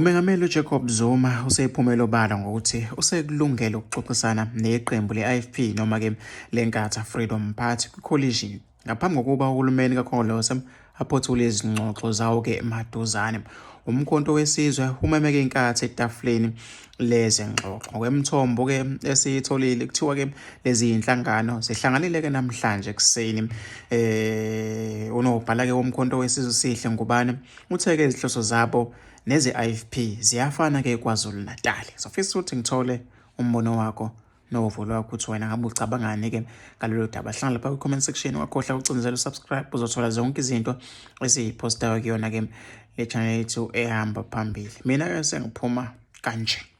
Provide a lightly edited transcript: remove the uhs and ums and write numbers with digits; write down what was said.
Umengameli uJacob Zuma usephumele obala ngokuthi usekulungele ukuxoxisana neqembu le-IFP noma-ke leNkatha Freedom Party kwi-coalition ngaphambi kokuba uhulumeni kaKhongolose aphothule izingxoxo zawo-ke maduzane. Umkhonto wesizwe umemeke inkathi etafuleni lezingxoxo. Ngokwemithombo-ke esiyitholile kuthiwa-ke lezi zinhlangano zihlanganile-ke namhlanje ekuseni. Unobhala-ke womkhonto wesizwe Sihle Ngubane uthe-ke izinhloso zabo neze-IFP ziyafana-ke KwaZulu-Natal. Sofisa ukuthi ngithole umbono wakho novo lwakho ukuthi wena ngabe ucabangani-ke ngalolu daba. Hlangana lapha kwi-comment section, ungakhohlwa ukucindezela usubscribe uzothola zonke izinto esiyiphostayo kuyona-ke le channel yethu ehamba phambili. Mina-ke sengiphuma kanje.